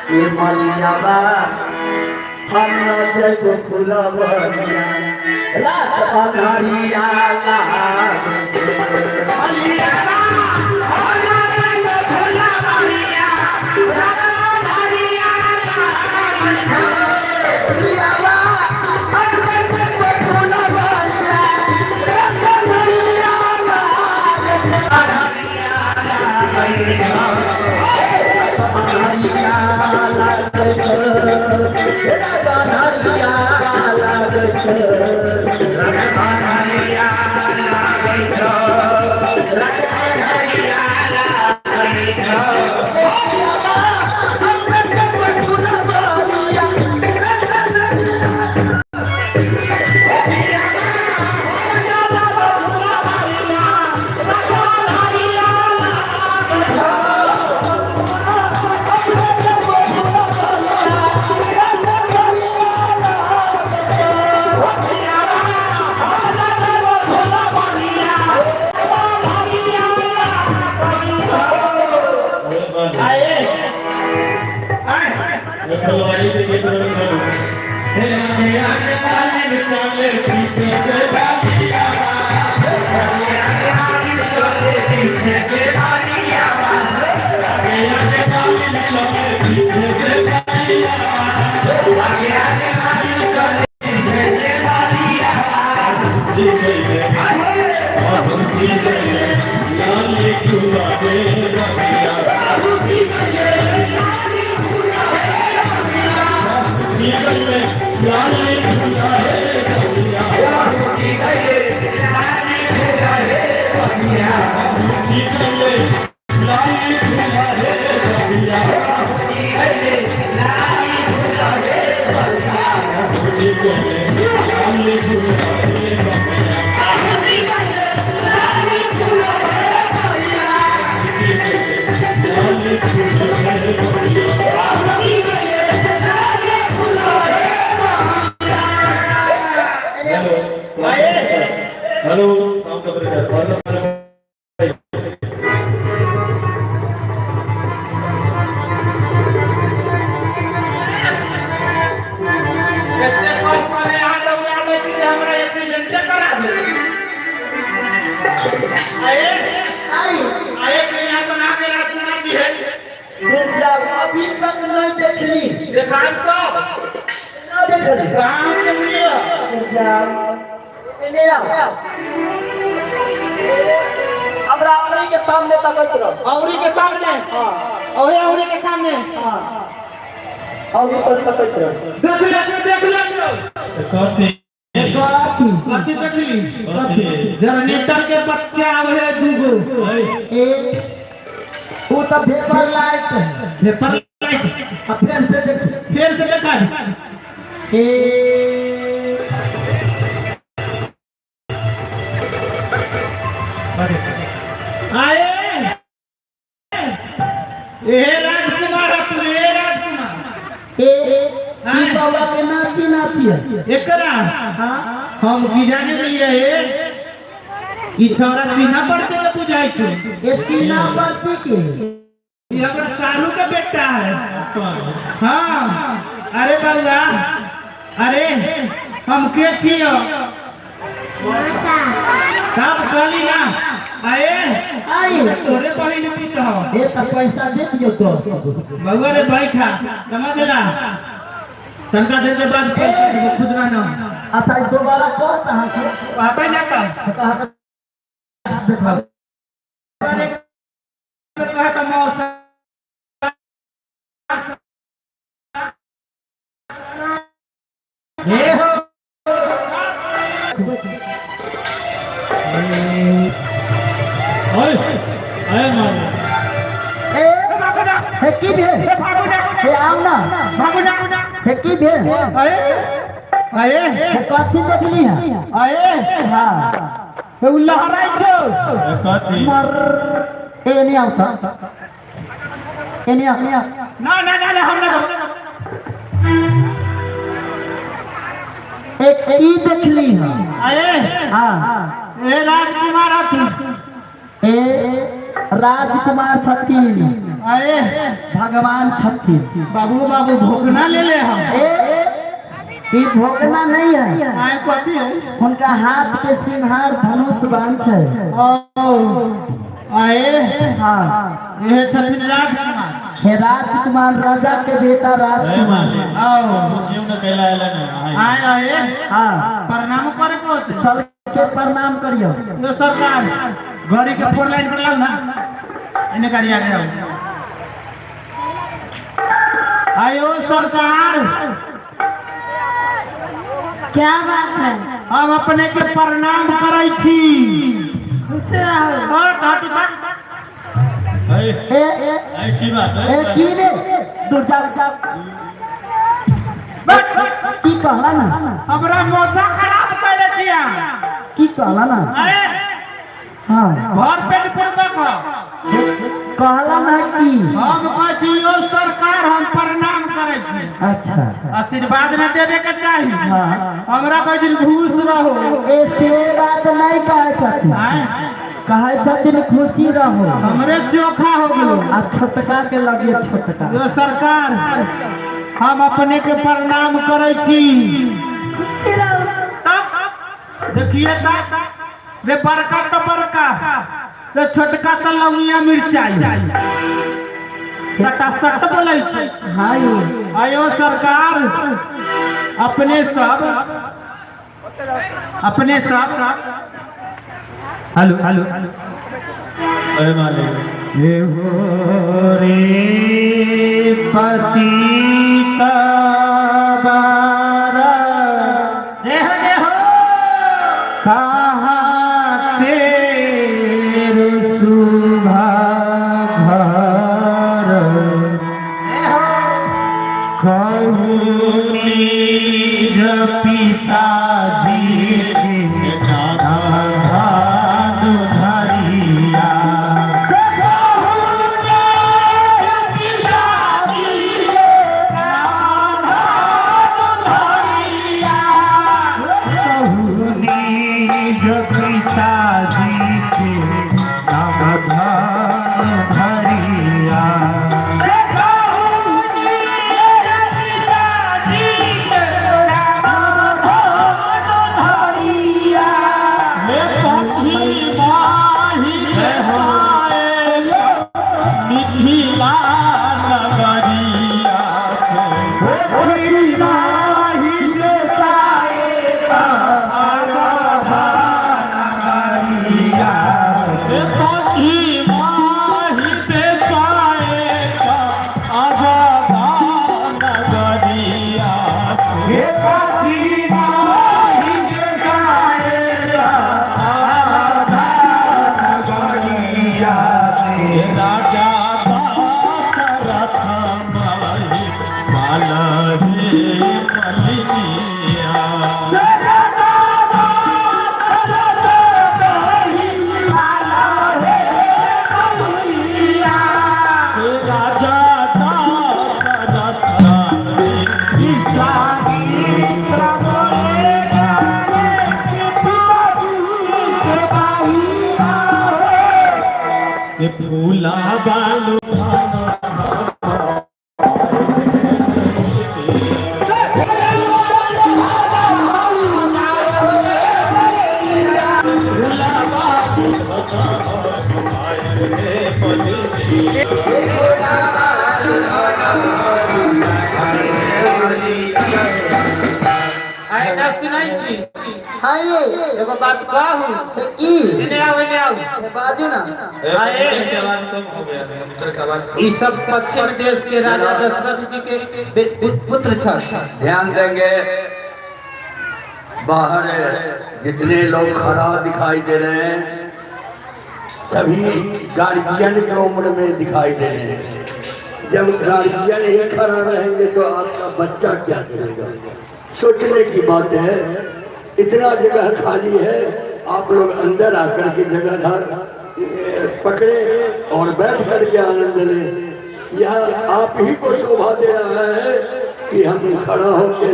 ए मलियाबा हम नचै फुलवरिया रात अन्हरिया लागै छै। मलियाबा हम नचै फुलवरिया रात अन्हरिया लागै छै। मलियाबा हम नचै फुलवरिया रात अन्हरिया लागै छै। अन्हरिया लागै फुलवारी के गीत बनी चलो हे आने आने वाले चले पीछे से बालिया आने आने वाले पीछे से बालिया आने आने वाले चले पीछे से बालिया आने आने वाले चले पीछे से बालिया जी गए जी गए लाली कुआ दे रबिया जी गए लाली कुआ दे रबिया जी गए लाली कुआ दे रबिया जी गए लाली कुआ दे रबिया जी गए लाली कुआ दे रबिया जी गए लाली कुआ दे रबिया जी गए लाली कुआ दे रबिया जी गए लाली कुआ दे रबिया जी गए लाली कुआ दे हेलो हेलो साउंड ऑपरेटर। एते पैसा ले यहाँ दौड़ा दै छी जे हमरा एक्सीडेंटे करा दे। आए आए के यहाँ बना के राजकुमार जी है। जाओ, अभी तक नहीं देखली। देखाब तब। ना देखली। कहाँ देखलिए? जाओ, एने आओ, हमरा अमरी के सामने तकैत रह। औरी के सामने? हाँ। औरे औरी के सामने? हाँ, अभी पर तकैत रह। देख ले, देख ले। कथी? कथी? कथी देखली? कथी? जनरेटर के बच्चा आवे है दूगो। ए, वो तो भेपर लाइट है। Paper light. आ फिर से देख। फिर से देखा। ए। आए, ए राजकुमार तू, ए राजकुमार। ए, ई बउआ के नाची नाची है। एकरा? हाँ। हम की जाने लिए, ए ई छोरा सीना पड़ते के बुझाई छै। ए, चीना बत्ती के। ई हमर सारू के बेटा है। हाँ, अरे बल्ला, अरे हम के छियो सब कहली ना। आए। आई। तोरे बहिन पीत हो। ए, तो पैसा दे दियो तो। बउआ रे, बैठा, समझला? तनका देर के बाद पैसा देबो, खुद रहना। अच्छा, ई दोबारा कह कहाँ के। पापा ना कह। कहाँ के देखाओ। कहा तो मौसा। ए हो। ओए आए मार। ए, हे, की भेल? हे, आउ ना। भागो ना। हे, की भेल? अरे अरे। हे, कथी देखली है? अरे। हाँ। हे, उ लहराइ छौ। कथी? मर, ए, नहीं आउ था, ए, नहीं आउ। ना ना ना ना, हम ना। एक की देखली है? अरे। हाँ। ए, राजकुमार हथी। ए, राजकुमार छथिन। अरे भगवान छथिन। बाबू बाबू भोगना ले ले हम। ए, ई भोगना नहीं है। आए कथी है? हुनका हाथ के सिंहार धनुष बाण छै। ओ आए हाँ। ये छथिन राजकुमार। हे राजकुमार, राजा के बेटा राजकुमार। आओ आए आए। हाँ। प्रणाम करे को होते। चल के प्रणाम करियो। यो सरकार गाड़ी के फोर लाइन पर लाओ ना, इन्हें गाड़ी आगे आओ। आयो सरकार। क्या बात है? हम अपने के प्रणाम करै छी। खुश रहो। और काटू काट। ए ए ए की रे दूर जा। की कहला ना? हमरा मौसा खराब कैले छिया। की कहला ना? अरे हाँ। घर पेट पूर्वक कहला ना की? हम कहै छी यो सरकार, हम प्रणाम करै छी। अच्छा। आशीर्वाद न देवे के चाही। हाँ। हमरा कहै छी खुश रहो। ए से बात नहीं कहै छथिन। आँय? कहै छथिन खुशी रहो। हमरे चोखा हो गेलो। आ छोटका के लगे छोटका। यो सरकार, हम अपने के प्रणाम करै छी। खुश रहो। तब देखिए तब रे बड़का तो बड़का, रे छोटका तो लौंगिया मिर्चाई सटा सट बोलै छै। हाँ यो। आयो सरकार, अपने सब अपने सब हेलो हेलो। अरे हो रे पतित बारा। जय हो जय हो। कहाँ तेर शुभा घर, कहू निज पिताजी के नाम धरिया। कहू निज पिताजी के नाम धरिया। हे पक्षी माही आए मिथिला नगरिया। हे पक्षी माही आए आजादा नगरिया। हे पक्षी माही आए आजादा नगरिया। राजा दशरथ माही माला हे मलिया। राजा दशरथ फूला बालू। आइ ना सुनै छी। हाँ ये। एगो बात कहू? की? एने आउ, एने आउ। बाजू ना। आए ई सब पश्चिम देश के राजा दशरथ जी के पुत्र छल। ध्यान देंगे, बाहर जितने लोग खड़ा दिखाई दे रहे हैं सभी गार्जियन के उम्र में दिखाई दे रहे हैं। जब गार्जियन ही खड़ा रहेंगे तो आपका बच्चा क्या करेगा? सोचने की बात है। इतना जगह खाली है, आप लोग अंदर आकर के जगह पकड़े और बैठ करके आनंद लें। यह आप ही को शोभा दे रहा है कि हम खड़ा होकर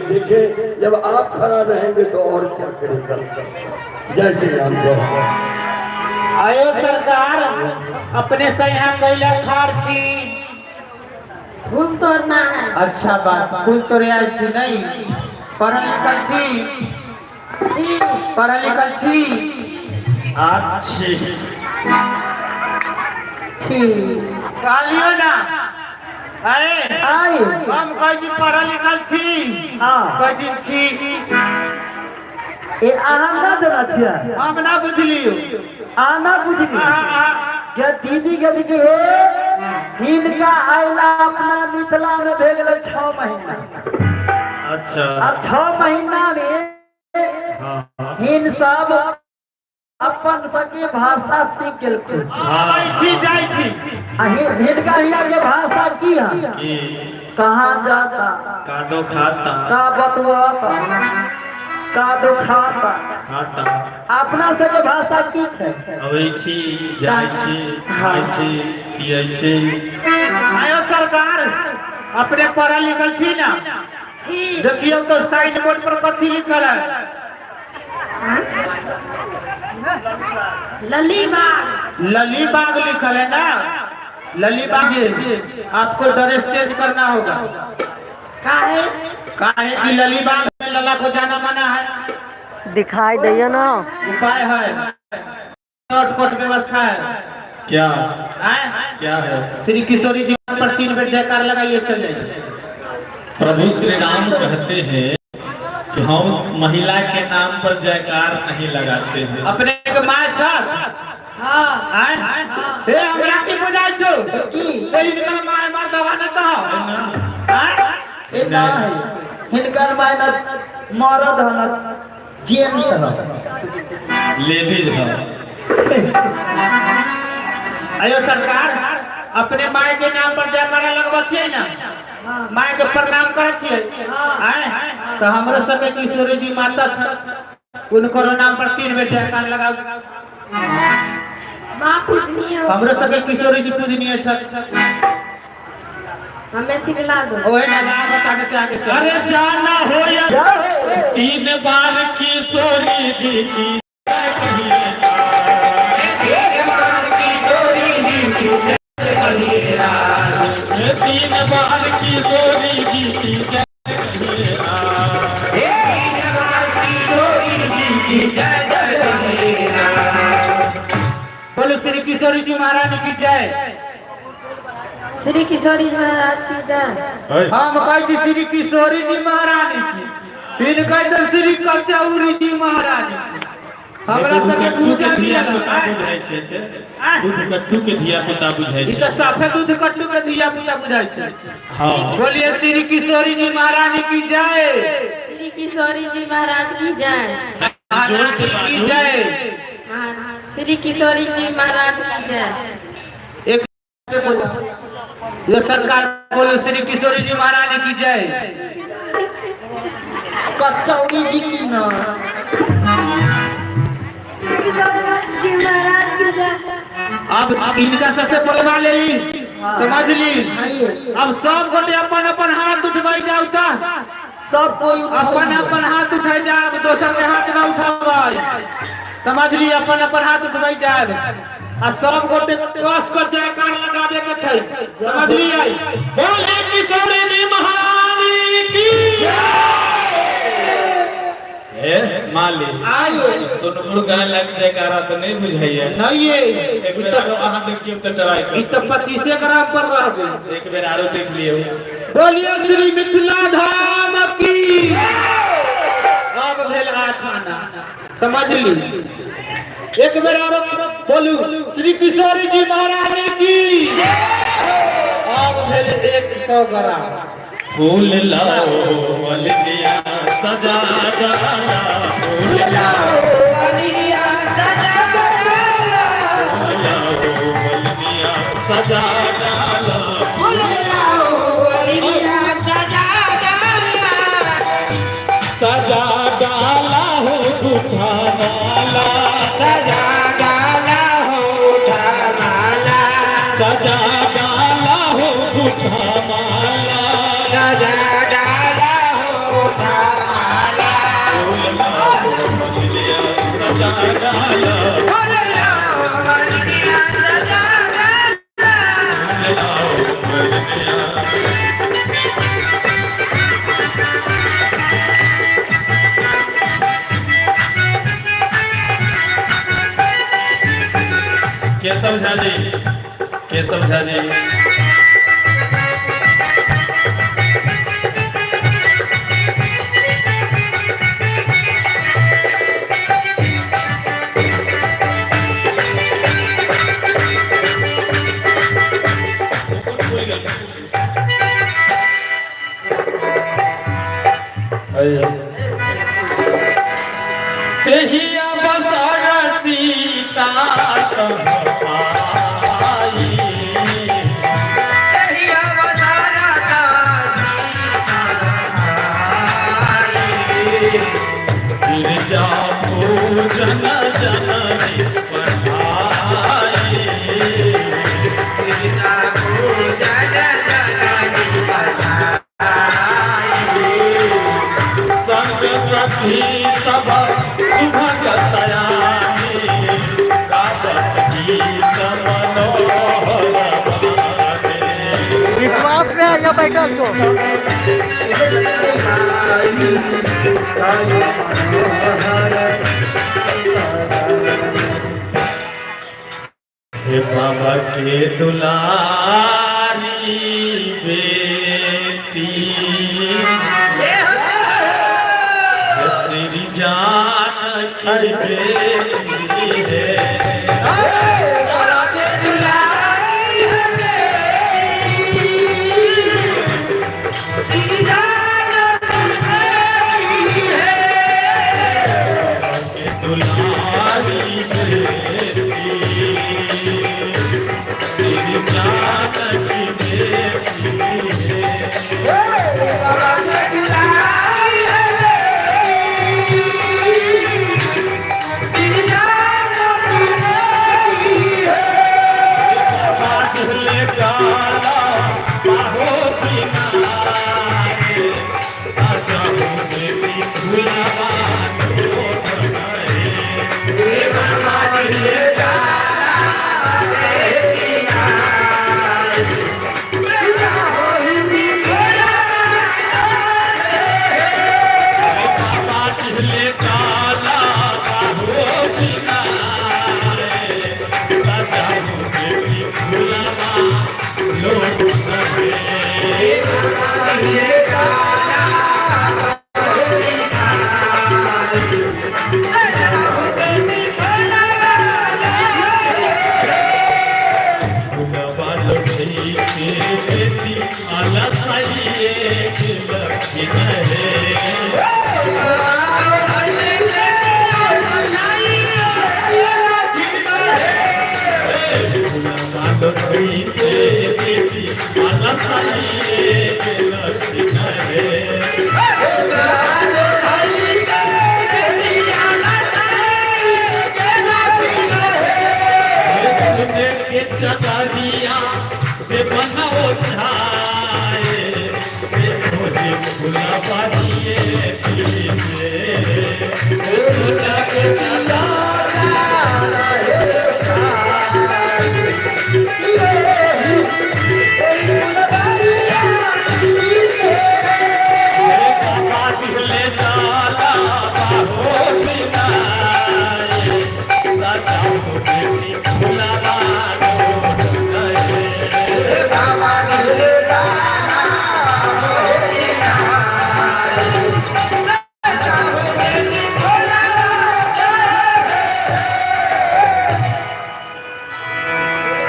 देखें। जब आप खड़ा रहेंगे तो और क्या करेगा? जय श्री राम, जय। आयो सरकार, अपने से यहाँ कैला खार छी? फूल तोड़ना है। अच्छा बात, फूल तोड़े आयल छी? नहीं पढ़ल लिखल छी? छी। पढ़ल लिखल छी? अच्छी। छी। कहलियो ना, अरे आई। हम कहै छी पढ़ल लिखल छी। हाँ। कहै छी छी। ए, अहाँ ना जना छियै? हम ना बुझलियो। अहाँ ना बुझली? गे दीदी, गे दीदी, हे हिनका आइला अपना मिथिला में भे गेलै 6 महीना। अच्छा। अब 6 महीना में हाँ। हिन सब अपन सबके भाषा सीख गेलखिन। जाइ छी, जाइ छी। आ हिनका हिया के भाषा की है? की? कहाँ जाता? कादो खाता। का बतुआता, का दुखाता? खाता। अपना सबके भाषा की छै? अबै छी, जाइ छी, खाइ छी, पियै छी। आयो सरकार, अपने पढ़ल लिखल छी ना? छी। देखियौ तो साइन बोर्ड पर कथी लिखल है। ललीबाग। ललीबाग लिखल है ना? ललीबाग जी, आपको ड्रेस चेंज करना होगा। काहे? काहे कि ललीबाग में लला को जाना मना है। दिखाई दैया ना। उपाय है, शॉर्टकट व्यवस्था है। क्या? आए? क्या है? श्री किशोरी जी पर 3 बेर जयकार लगाइए, चल जाइए। प्रभु श्री राम कहते हैं कि हम महिला के नाम पर जयकार नहीं लगाते हैं। अपने के माय छल? हाँ। आए? ए, हमरा की बुझाइ छौ? की? ए, हिनकर my मार दवा न कहो। आए? ए ना है, हिनकर माय न मरद है न जेंट्स है। लेडीज है। अयो सरकार, अपने my के नाम पर जयकारा लगबै छियै ना? My के प्रणाम करै छियै? आए? तो हमरो सबके किशोरी जी माता छथि, उनकर नाम पर 3 बेर जयकार लगाउ। माँ पूजनीय हो। हमरो सबके किशोरी जी पूजनीय छथि। हमें सिखला दो। ओहे ना नाम बता के से आगे चल। अरे जाना हो या 3 बार किशोरी जी की जय कहिए। 3 बार किशोरी जी की जय कहिए। बोलो श्री किशोरी जी महारानी की जय। श्री किशोरी जी महाराज की जय। हम कहै छी श्री किशोरी जी महारानी की, फिर कहै छै श्री कचौरी जी महारानी की। हमरा सबके दूध पूजा के धिया मिलल। पुता बुझाइ छै, दूध कट्टू के धिया पुता बुझाइ ई छै। तऽ साफे दूध कट्टू के धिया पुता बुझाइ छै। हाँ। बोलिए श्री किशोरी जी महारानी की जय। श्री किशोरी जी महाराज की जय। जोर से महारानी की बाजू। जय। श्री किशोरी जी महाराज की जय। एक ये सरकार, बोलो श्री किशोरी जी महारानी की जय। कचौड़ी जी की ना। श्री किशोरी जी महाराज की जय। अब इनका सबसे बोलवा ले ली, समझ ली? अब सब गोटे अपन अपन हाथ उठबै जाउ त। सब कोई अपन अपन हाथ उठाइ जाब, दोसर के हाथ न उठाबै, समझ ली? अपन अपन हाथ उठबै जाब आ सब गोटे कस कर जयकार लगाबे के छै, समझ लियै? बोले किशोरी जी महारानी की। ए माली, सोनपुर गाय लग जयकारा तो नहीं बुझाइए। नहीं। एक बेर आरो अहाँ देखियौ तऽ ट्राई ई करू। तऽ 25 ग्राम पर रह गेल। एक बेर आरो देख लियौ। बोलिए श्री मिथिला धाम की। अब भेल 8 आना, समझ ली? एक बेर आरो बोलू श्री किशोरी जी महारानी की। अब भेल 100 ग्राम। फूल लाओ मलिनिया सजा डाला, फूल लाओ, फूल लाओ मलिनिया सजा डाला, सजा डाला हो गुठा माला, सजा डाला हो माला, सजा डाला हो गुठा माला, सजा डाला हो माला, फूल लाओ मलिनिया सजा डाला। मुखिया जी। तेहिया बसर सीता आई। गिरजा पूजन जननी पढ़ाई। संग सखी सब सुभग सयानी, गावत गीत मनोहर बानी। विश्वास में आइया बैठल छो। हे बाबा के दुलारी बेटी, हे श्री जानकी बेटी है। के दुलारी बेटी, श्री जानकी बेटी है। बादल काला बाहो किनारे, राजा बेटी फुलवा रे। बादल काला बाहो किनारे, राजा बेटी फुलवा रे। चदरिया से बनाओ छाए, से खोजे फुला पानिए पीछे फुला के चला। बाबा दाला बाहो बिनाए, राजा हो बेटी फुला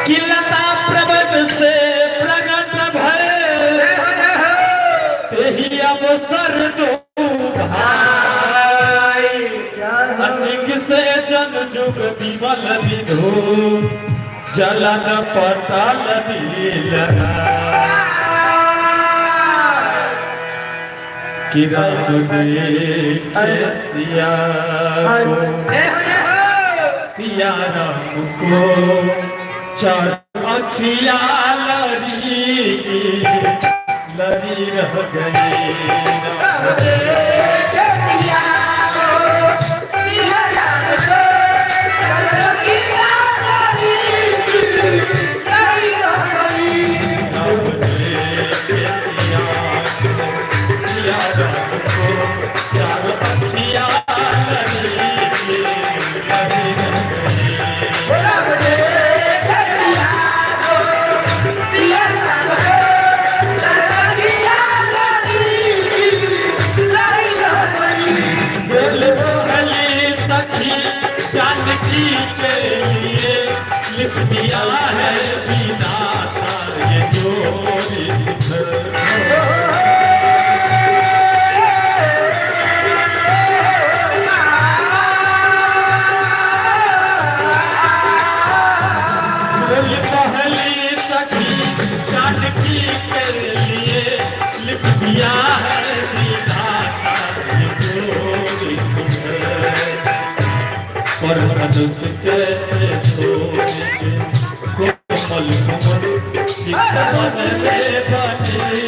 कि लता प्रबल से प्रगट भय, तेही अवसर दो भाई। अनेक से जन जुग विमल विधु, जलन पटल नील कि राम देखे सिया को, सिया राम को चार अखिया लड़ी लड़ी रह गई। राम देखे सिया को, सिया राम को चार अखिया लड़ी लड़ी रह गई। जानकी के लिए लिख दिया है विधाता ये जोड़ी सुंदर। पर मनुष्य कैसे छोड़ेंगे कोमल कोमल चितवन में बने के बन गई।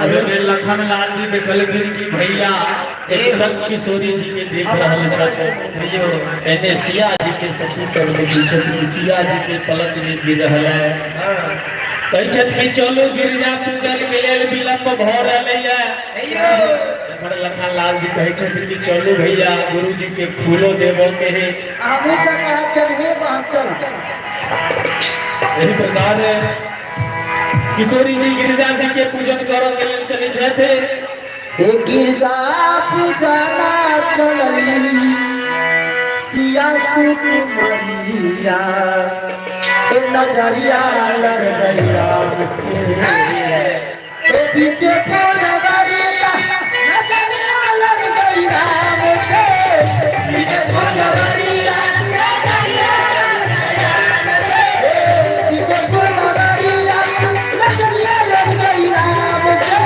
अरे लखन लाल जी देखलखिन कि भैया एकदम किशोरी जी के देख रहल छथि, एने सिया जी के सखी सब देखै छथिन, सिया जी के पलक में गिर रहल है। कहै छथि कि चलू गिरिजा पूजन के लेल विलंब भऽ रहलैया। एम्हर लखन लाल जी कहै छथिन कि चलू भैया गुरु जी के फूलो देबऽ के है। हमहूँ सब कहब चलिए हम चल। एही प्रकार किशोरी जी गिरिजा जी के पूजन करऽ के लेल चलै छथि। हे गिरजा पूजना चलली सिया सुख मरिया, ए नजरिया लड़ गई राम से, ए बीचे फूलवरिया नजरिया लड़ गई राम से, बीचे फूलवरिया नजरिया लड़ गई राम से, बीचे फूलवरिया नजरिया लड़ गई राम से।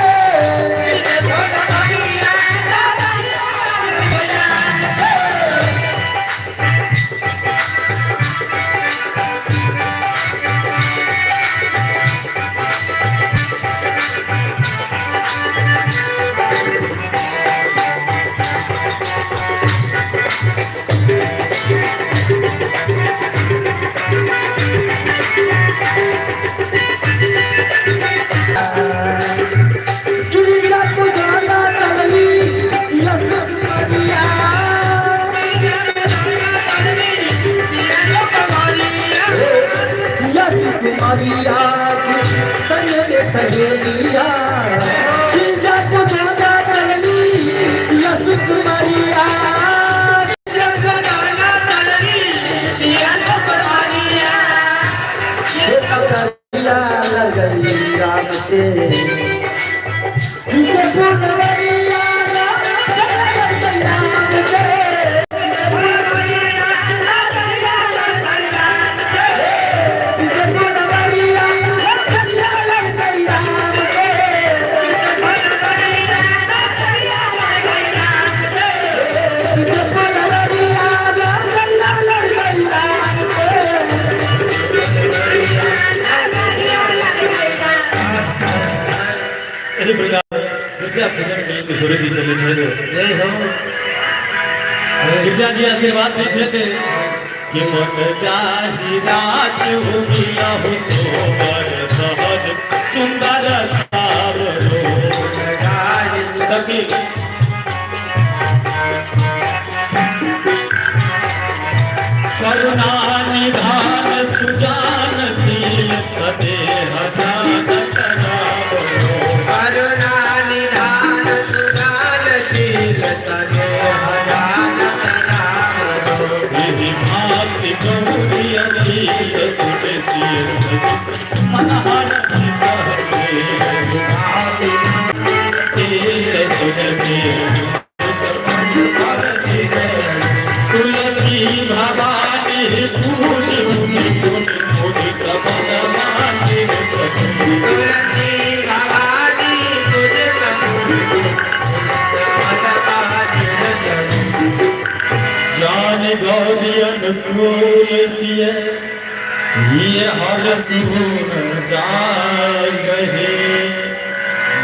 गिरिजा पूजना चलली सिया सुख मरिया, सिया सुख मरिया संग में सहेलिया, गिरिजा पूजना चलली सिया सुख मरिया, नजरिया लड़ गई राम से, पीछे फूलवरिया लड़ गई राम से। पीछे फूलवरिया लड़ गई राम से। पीछे फूलवरिया लड़ गई राम से। एही प्रकार गिरजा पूजन के लेल किशोरी जी चलै छथि। गिरजा जी आशीर्वाद दै छथि कि मन चाही राज मिलहु सोबर सहज सुंदर सावरो सखी। करुणा निधान सुजान शील सदेह जानत रावरो। करुणा निधान सुजान शील सदेह जानत रावरो। एहि भांति गौरी अनील सुन सिय मन हरषि तुलसी भवानी पूज पूज पुनि मुदित मन मानि। तुलसी भवानी तुझ जान गौरी अनुकूल सिय ये हर सुन जाय रहे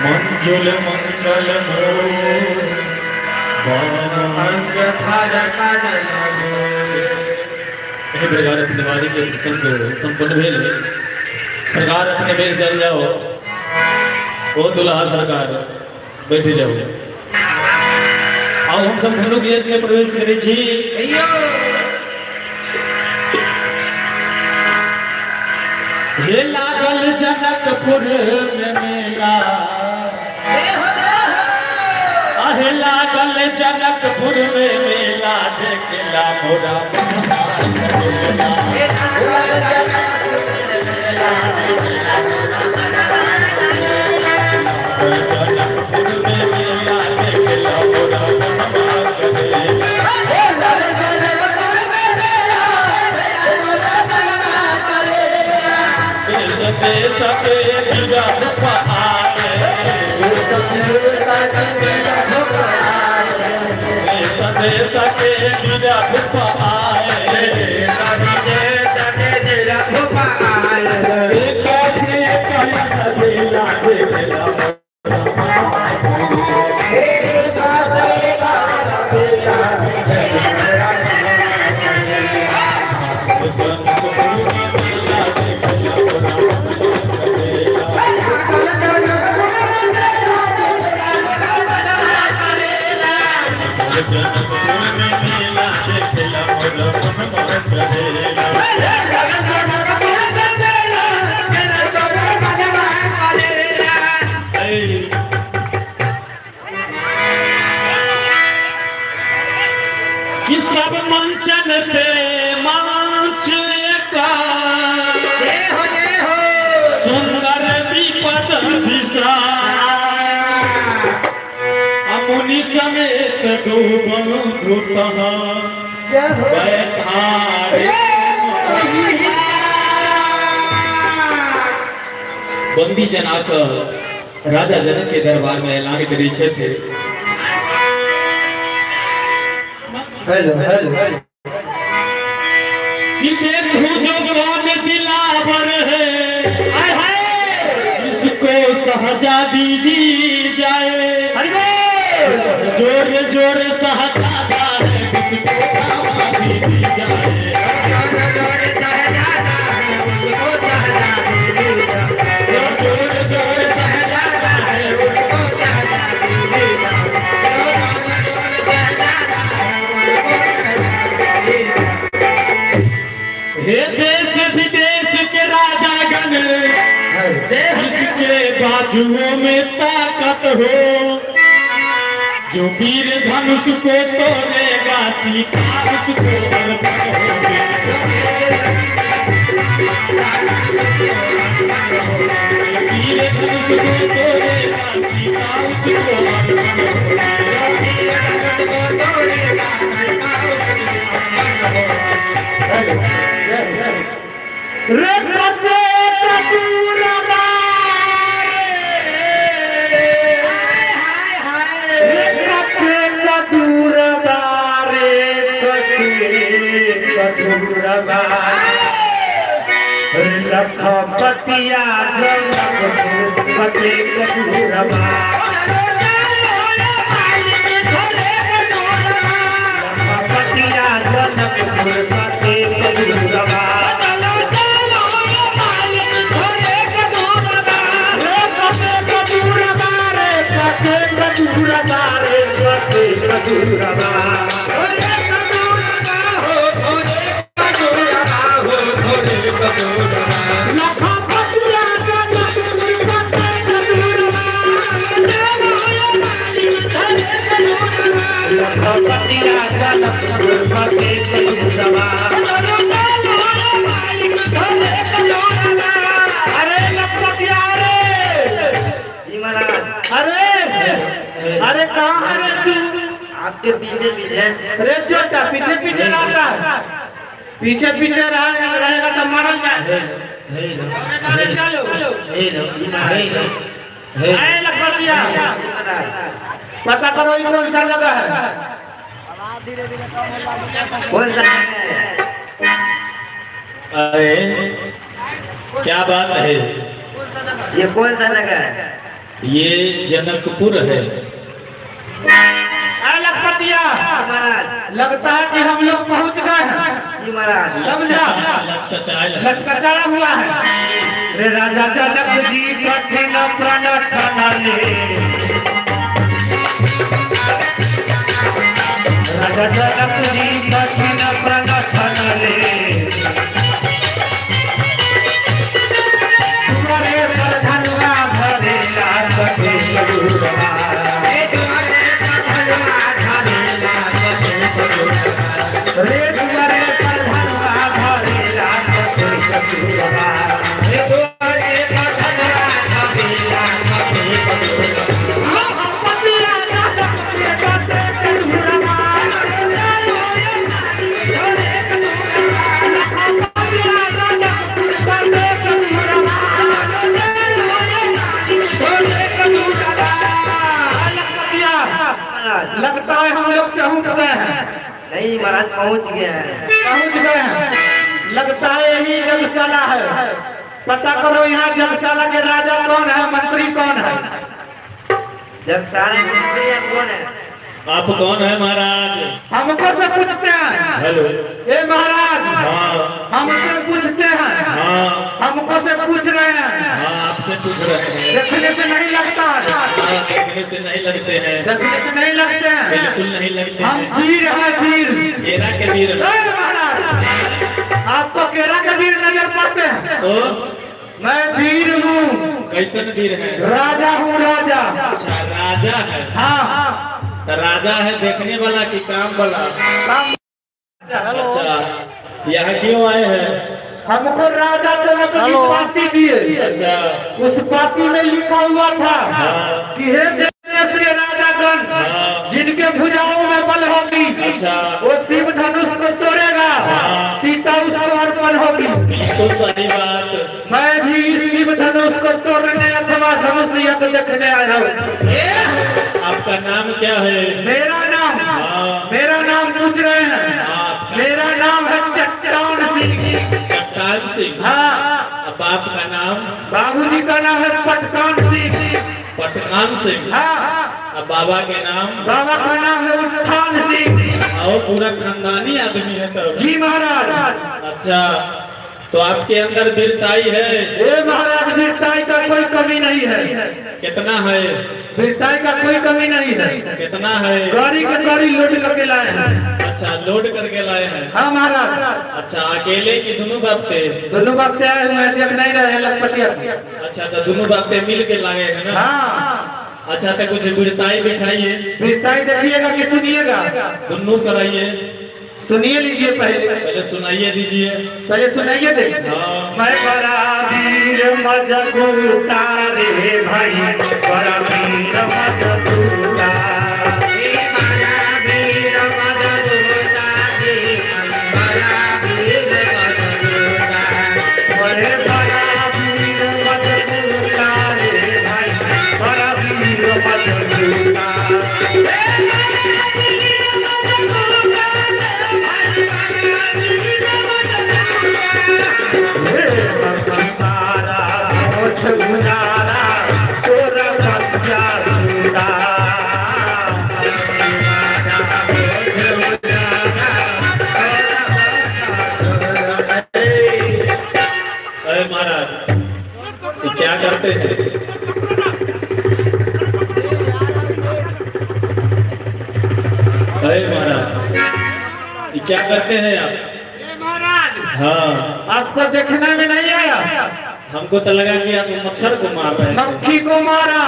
मंजुल मंगल मोर अंग फरकन लगे। एहि प्रकार दिवाली के प्रसंग संपन्न भेल। सरकार अपने बेस चल जाओ, ओ दुल्हा सरकार बैठ जाओ। आओ हम सब धनुक यज्ञ में प्रवेश करै छी। हे लागल जनकपुर में मेला, अहे लागल जनकपुर में मेला, देखला मोरा मनवा करेला। जनकपुर में मेला, देखला मोरा मनवा करेला। देश देश के बीरा भूप आए, देश देश के बीरा भूप आए, एक एक बेला देखला जनकपुर में मेला, देखला मोरा मनवा करेला। कि सब मंचन पे मंच का सुंदर विपद मुनि समेत डूबल जय हो। बैठारे। बंदी जना कऽ राजा जनक के दरबार में ऐलान करै छथि। हेलो हेलो कि देखो जो कौन दिलावर है, इसको शहजादी दी जाए। जोर जोर शहजादा है, जिसको शहजादी दी जाए। जोर जोर शहजादा है, उसको शहजादी दी जाए। हे देश विदेश के राजा गण, जिसके बाजुओं में ताकत हो, जो वीर धनुष को तोड़ेगा, सीता उसको अर्पण होगी। वीर धनुष को तोड़ेगा, सीता उसको अर्पण होगी। रे कते कदूर बारे, रे कते कदूर बारे, कते कदूर बारे, रे लखपतिया जनकपुर कते कदूर बारे, लखपतिया जनकपुर कते कदूर बारे। रे कते कदूर बारे, कते कदूर बारे, कते कदूर बारे। लखपतिया जनकपुर कते कदूर बारे, लखपतिया जनकपुर कते कदूर बारे। अरे लखपतिया रे, जी महाराज। अरे अरे कहाँ है रे तू? आपके पीछे पीछे। रे छोटा पीछे पीछे रहता है, पीछे पीछे रहेगा तो मरल जाए। अरे चलो जी महाराज। अरे लखपतिया, जी महाराज। पता करो ये कौन सा जगह है? कौन सा है? अरे क्या बात है, ये कौन सा जगह है? ये जनकपुर है। अरे लखपतिया, जी महाराज। लगता है कि हम लोग पहुंच गए हैं। जी महाराज। समझा? लचकचायल है। लचकचाया हुआ है। रे राजा जनक जी कठिन प्रण ठनले, राजा जनक जी कठिन प्रण ठनले। लगता है हम लोग चहुट गए हैं। नहीं महाराज, पहुंच गए हैं। पहुंच गए हैं। लगता है यही जगशाला है। पता करो यहाँ जगशाला के राजा कौन है, मंत्री कौन है? जगसारा के मंत्री कौन है? आप कौन है महाराज? हमको से पूछते हैं। हेलो। ए महाराज। हाँ। हमसे पूछते हैं। हाँ। हमको से पूछ रहे हैं। हाँ, आपसे पूछ रहे हैं। देखने से नहीं लगता है। हाँ, देखने से नहीं लगते हैं। देखने से नहीं लगते हैं। बिल्कुल नहीं लगते हम हैं। वीर हैं, वीर। केरा के वीर। ए महाराज, आपको केरा के वीर नजर पड़ते हैं? तो मैं वीर हूँ। कैसन वीर है? राजा हूँ, राजा। अच्छा, राजा है। हाँ हाँ। तो राजा है देखने वाला कि काम वाला? काम। अच्छा, यहाँ क्यों आए हैं? हमको राजा जनक की पाती दिए। अच्छा। उस पाती में लिखा हुआ था हाँ। कि हे देश के राजागण, हाँ। जिनके भुजाओं में बल होगी, अच्छा। वो शिव धनुष को तोड़ेगा, हाँ। सीता उसको अर्पण होगी। बिल्कुल सही बात। मैं भी इस शिव धनुष को तोड़ने अथवा धनुष यज्ञ देखने आया हूँ। आपका नाम क्या है? मेरा नाम? हाँ। मेरा नाम पूछ रहे हैं? हाँ। मेरा नाम है चट्टान सिंह। चट्टान सिंह। हाँ। और बाप का नाम? बाबूजी का नाम है पटकान सिंह। पटकान सिंह। हाँ। और बाबा के नाम? बाबा का नाम है उत्थान सिंह। और पूरा खानदानी आदमी है तब। जी महाराज। अच्छा, तो आपके अंदर वीरताई है? ए महाराज, वीरताई का कोई कमी नहीं है। कितना है? वीरताई का कोई कमी नहीं है। कितना है? गाड़ी के गाड़ी लोड करके लाए हैं। अच्छा, लोड करके लाए हैं। हाँ महाराज। अच्छा, अकेले की दोनों बाप थे? दोनों बाप ते आए हुए हैं, देख नहीं रहे हैं लखपतिया। अच्छा, तो दोनों बाप ते मिल के लाए हैं ना? हाँ। अच्छा, तो कुछ वीरताई दिखाइए। वीरताई देखिएगा कि सुनिएगा? दोनों कराइए। सुनिए लीजिए पहले। पहले सुनाइए दीजिए। पहले सुनाइए दे। हाँ। मैं बड़ा वीर मजबूता रे भाई, बड़ा वीर मजबूता। मैं बड़ा वीर मजबूता रे भाई, बड़ा वीर मजबूता। हे संसारा सोच गुजारा, तोरा बच्चा चूड़ा। अरे महाराज, ये क्या करते हैं? अरे महाराज, ये क्या करते हैं आप? महाराज, हाँ। आपको देखने में नहीं आया? हमको तो लगा कि आप मच्छर को मार रहे हैं। मक्खी को मारा।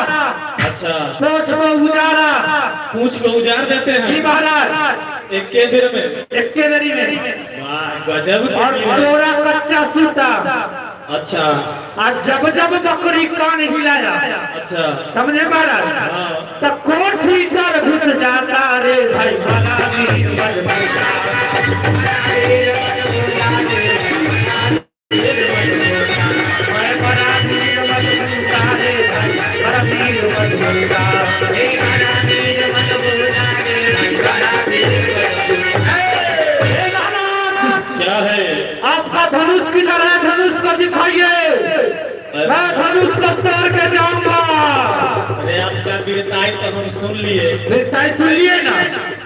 अच्छा। पूंछ को उजारा। पूंछ को उजार देते हैं? जी महाराज। एक के देर में? एक के देरी में। वाह, गजब के और वीर है। तोरा कच्चा सूता। अच्छा। आज जब जब बकरी कान हिलाया, अच्छा, समझे महाराज? हाँ। तो कोठी पर घुस जाता रे भाई, बड़ा वीर मजबूता। मैं बड़ा वीर मजबूता रे भाई, बड़ा वीर मजबूता। हे महाराज, क्या है? आपका धनुष किधर है? धनुष को दिखाइए, मैं धनुष को तोड़ के जाऊंगा। अरे आपका वीरताई तो हम सुन लिए। वीरताई सुन लिए ना?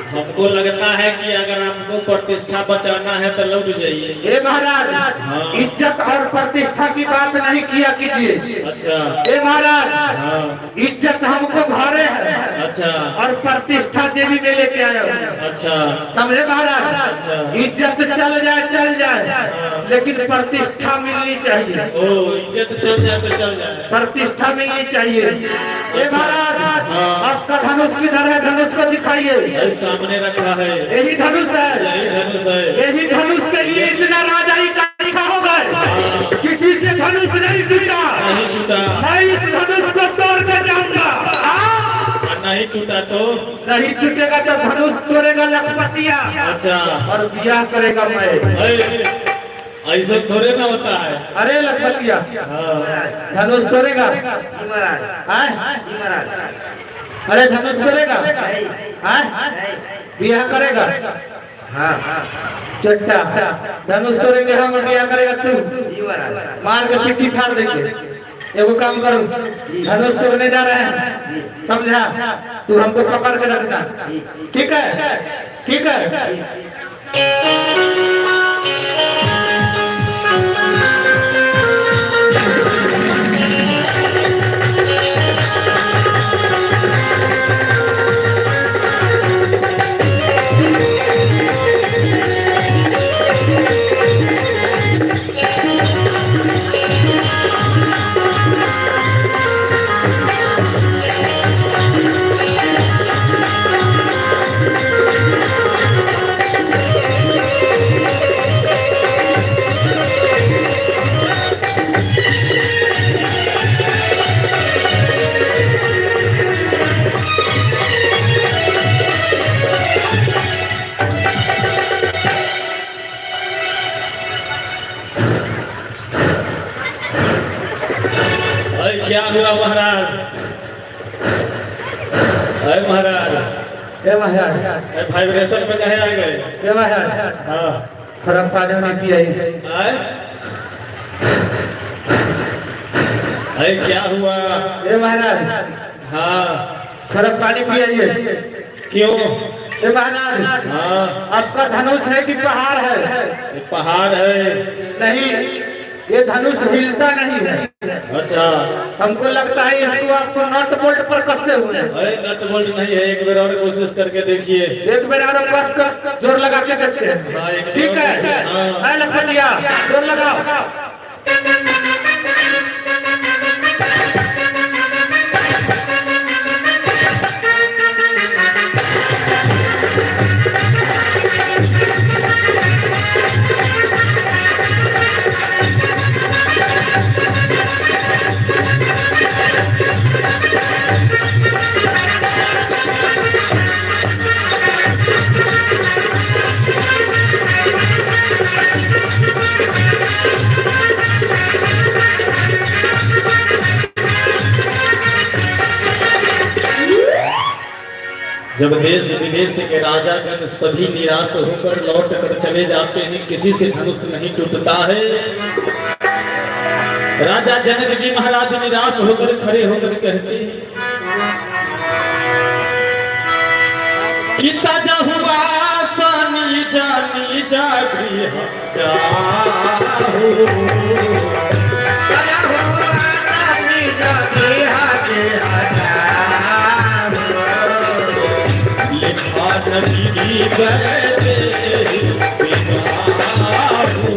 हमको लगता है कि अगर आपको प्रतिष्ठा बचाना है तो लौट जाइए। हे महाराज, हाँ। इज्जत और प्रतिष्ठा की बात नहीं किया कीजिए। अच्छा। हे महाराज, हाँ। इज्जत हमको घरे है। अच्छा। और प्रतिष्ठा जेबी में लेके आया हूँ। अच्छा। समझे महाराज? अच्छा। इज्जत चल जाए चल जाए, लेकिन प्रतिष्ठा मिलनी चाहिए। ओ, इज्जत चल जाए तो चल जाए, प्रतिष्ठा मिलनी चाहिए। हे महाराज, हाँ। आपका धनुष किधर है? धनुष को दिखाइए। यही सामने रखा है। यही धनुष है। यही धनुष है। यही धनुष के लिए इतना राजा इकट्ठा हो गए, किसी से धनुष नहीं टूटा। नहीं टूटा। मैं इस धनुष को तोड़ के जाऊंगा। और नहीं टूटा तो? नहीं टूटेगा तो धनुष तोड़ेगा लखपतिया। अच्छा। और बियाह करेगा मैं। ऐसे थोड़े ना होता है। अरे लखपतिया, हाँ। धनुष तोड़ेगा। जी महाराज। हाँ? जी महाराज। अरे धनुष करेगा? हाँ, बियाह करेगा? चट्टा धनुष तोड़ेंगे हम और बियाह करेगा तू? मार के पिट्ठी फाड़ देंगे। एगो काम करो, धनुष तोड़ने जा रहे हैं, समझा? तू हमको पकड़ के रखना, ठीक है? ठीक है। अरे क्या हुआ महाराज? अरे महाराज, ए महाराज, अरे वाइब्रेशन में कहे आ गए? ए महाराज, हाँ, थोड़ा पानी वानी पियाई। आए? अरे क्या हुआ? ए महाराज, हाँ, थोड़ा पानी पियाइए। क्यों? ए महाराज, हाँ, आपका धनुष है कि पहाड़ है? ये पहाड़ है। नहीं, ये धनुष हिलता नहीं है। अच्छा, हमको लगता है इसको आपको नट बोल्ट पर कसे हुए हैं। अरे नट बोल्ट नहीं है, एक बार और कोशिश करके देखिए। एक बार और कस कर जोर लगा के देखते हैं। हाँ, एक ठीक है। हाँ। है लखपतिया, जोर लगाओ। जब देश विदेश के राजागण सभी निराश होकर लौट कर चले जाते हैं, किसी से धनुष नहीं टूटता है। राजा जनक जी महाराज निराश होकर खड़े होकर कहते हैं कि ताजा हुआ सानी जानी जागृह जाहू। लिखा नबी बैठे बिनाहू।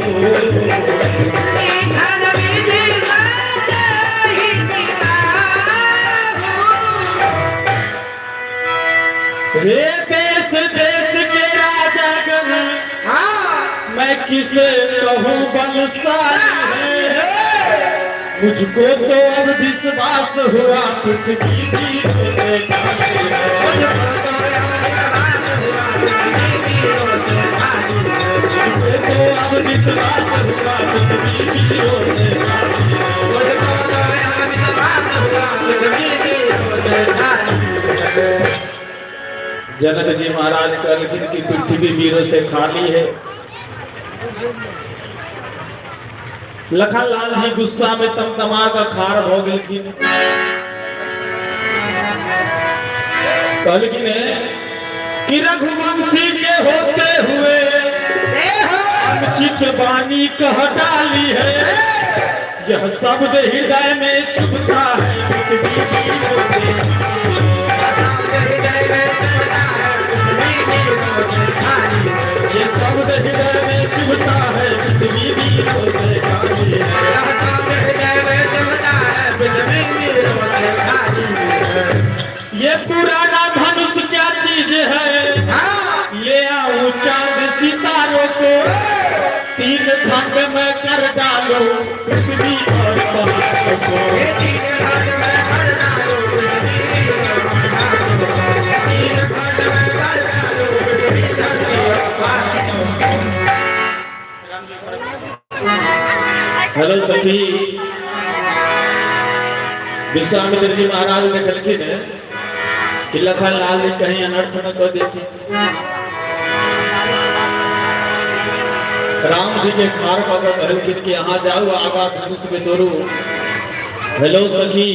हे देश देश के राजागण, मैं किसे कहूँ बलशाली है, मुझको तो अब विश्वास हुआ पृथ्वी वीरों से खाली है। मुझको तो अब विश्वास हुआ पृथ्वी वीरों से खाली है। जनक जी महाराज कहलखिन कि पृथ्वी वीरों से खाली है। लखन लाल जी गुस्सा में तमतमा का खार भ गेलखिन। कहलखिन कि रघुवंशी के होते हुए अनुचित वाणी कह डाली है, यह शब्द हृदय में चुभता है। पृथ्वी वीरों से ये शब्द हृदय में चुभता है, पृथ्वी वीरों से खाली है। ये पुराना धनुष क्या चीज है, ले आऊं चांद सितारों को, तीन खंड में कर डालो पृथ्वी और पहाड़ों को। हेलो सखी, विश्वामित्र जी महाराज देखलखिन कि लखन लाल जी कहीं अनर्थ न कर देते। राम जी के खार कऽ कहलखिन कि अहाँ जाउ आगा धनुष के तोड़ू। हेलो सखी,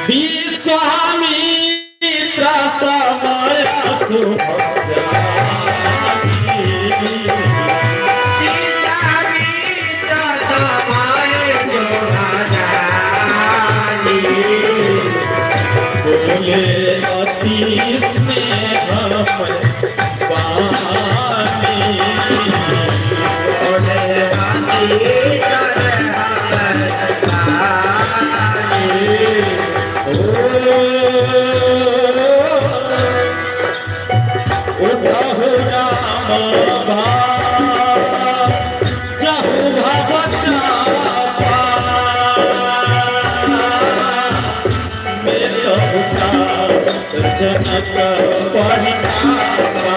विश्वामित्र समय शुभ बोले अति स्नेह पानी, उठहु राम जहु भव चापा, जनक परितापा।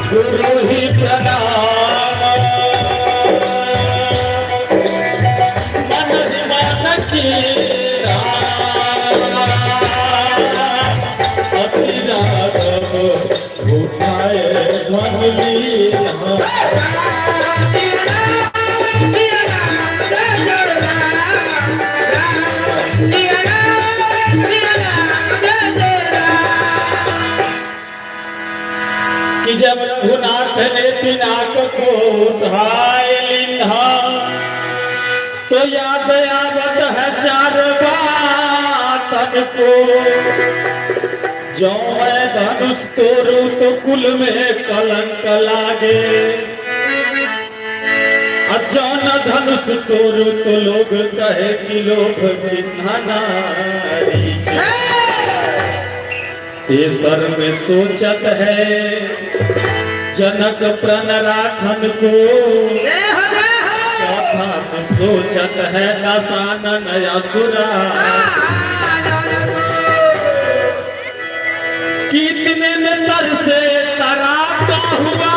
गुरु ही प्रणाम मन मन कीरा, अति राघव उठाए ध्वन लीन्हा। कि जब रघुनाथ ने पिनाक को उठाए लिन्हा, तो याद आवत है चार बातन को। जो मैं धनुष तोड़ू तो कुल में कलंक लागे, और जो न धनुष तोड़ू तो लोग कहे कि लोभ चिन्ह नारी के। ये सर में सोचत है जनक प्रण राखन को, चौथा में सोचत है दशानन असुरा। कितने में तर से तराता हुआ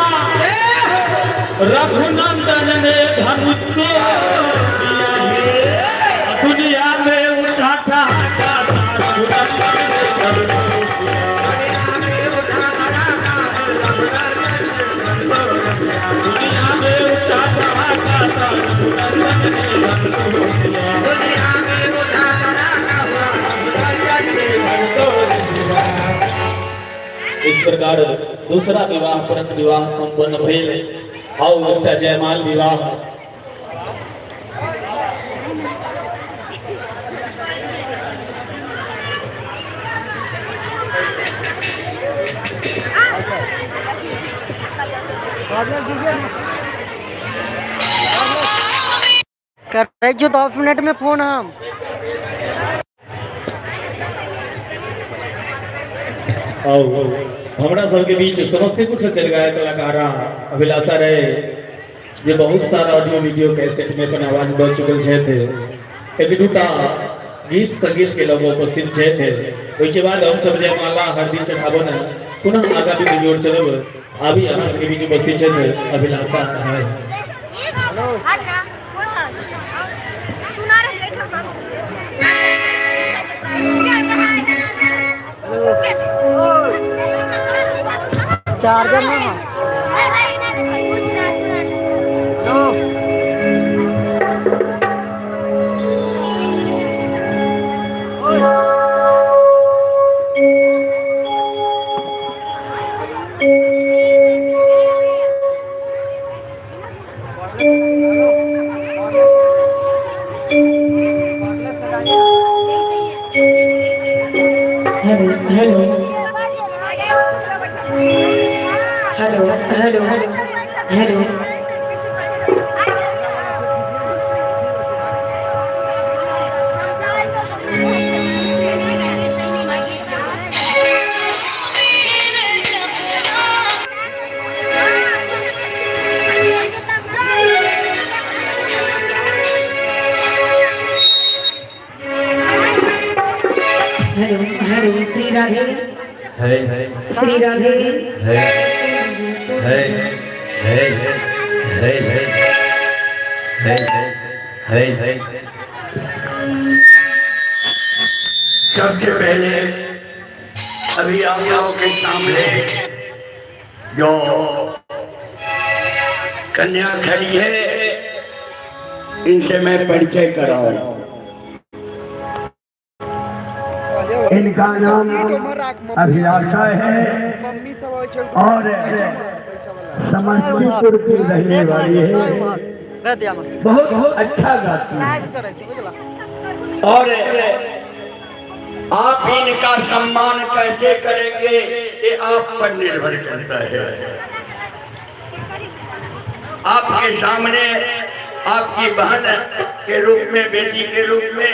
रघुनंदन ने धनुष तोड़ दिया। दुनिया में उठा ठहाका रघुनंदन ने धनुष दुनिया में उठा ठहाका रघुनंदन ने धनुष दिया। इस प्रकार दूसरा विवाह परम विवाह संपन्न भेल। आउ एकटा जयमाल विवाह। करै छियौ 10 मिनट में फोन हम। आउ हमरा सबके बीच समस्तीपुर से चल गए कलाकार अभिलाषा रहे, जे बहुत सारा ऑडियो वीडियो कैसेट में अपन आवाज दऽ चुकल छथि। एक दूटा गीत संगीत के लोग उपस्थित छथि। ओहिके बाद हम सब जयमाला हरदी चढ़ावन पुनः आगा भी जोड़ चलब। अभी अहाँ सबके बीच उपस्थित छथि अभिलाषा है। चार्जर ना है। Hello hello hello hello hello. Hello hello Shri Radhe. Shri Radhe. सबसे पहले अभी आप लोगों के सामने जो कन्या खड़ी है, इनसे मैं परिचय कराऊं। इनका नाम अभिलाषा है और समस्तीपुर की रहने वाली है। बहुत अच्छा गाती है और आप इनका सम्मान कैसे करेंगे, ये आप पर निर्भर करता है। आपके सामने आपकी बहन के रूप में, बेटी के रूप में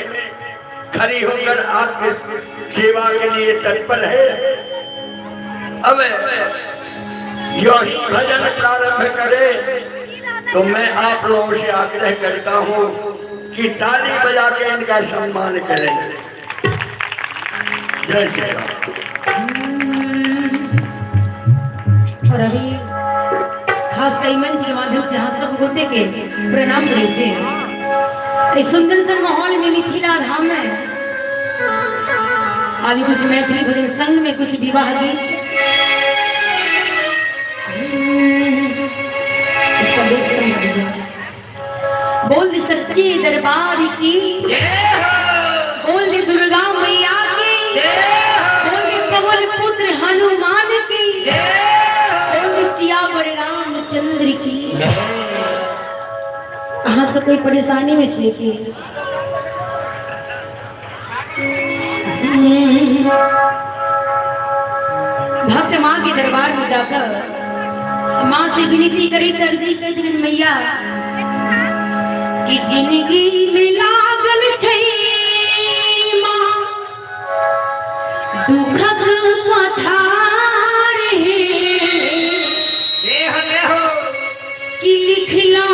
खड़ी होकर आपके सेवा के लिए तत्पर है। अब जो ही भजन प्रारंभ करे तो मैं आप लोगों से आग्रह करता हूं कि ताली बजा के इनका सम्मान करें। जय श्री राम। और अभी खास कई मंच के माध्यम से अहाँ सब गोटे के प्रणाम करै छी। एहि सुंदर सन माहौल में, मिथिला धाम में, अभी कुछ मैथिली भजन संग में कुछ विवाह गीत। इसका बेस कम कर दीजिए। बोल दी सच्चे दरबार की, बोल दी दुर्गा मैया की, बोल दी पवन पुत्र हनुमान की, बोल दी सियावर रामचंद्र की। अहाँ सब कोई परेशानी में छियै की? भक्त माँ के दरबार में जाकर माँ से विनती करी, अर्जी कर, मैया कि जिंदगी में लागल छै माँ दुखक पथार हे, कि लिखला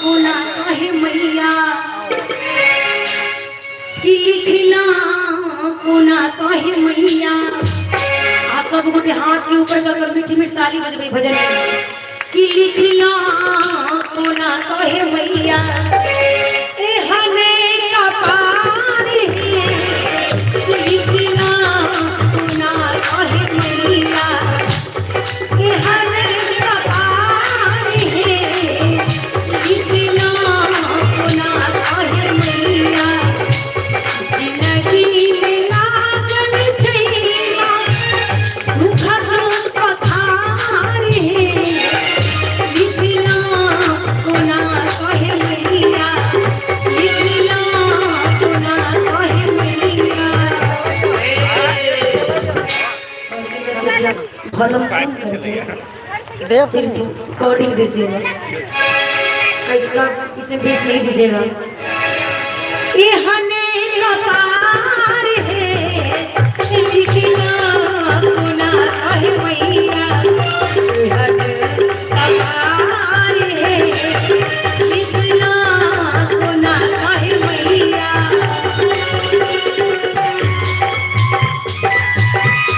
कोना कहे मैया, कि लिखला कोना कहे मैया। आप सब गोटे हाथ के ऊपर कर मीठी मीठी ताली बजबै भजन में। कि लिखला कोना कहे मैया, एहने कपार हे, लिखला कोना कहे मैया, एहने कपार हे, लिखला कोना कहे मैया, जिंदगी में लागल छै दुखक पथार हे, लिखला कोना कहे मैया, लिखला कोना कहे मैया। वॉल्यूम कम करके सिर्फ रिकॉर्डिंग दीजिएगा, इसका इसमें बेस नहीं दीजिएगा। एहने कपार हे, लिखला कोना कहे मैया, एहने कपार हे, लिखला कोना कहे मैया।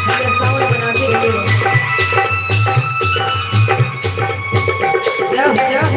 भैया, साउंड बना के रखिए। जाओ जाओ।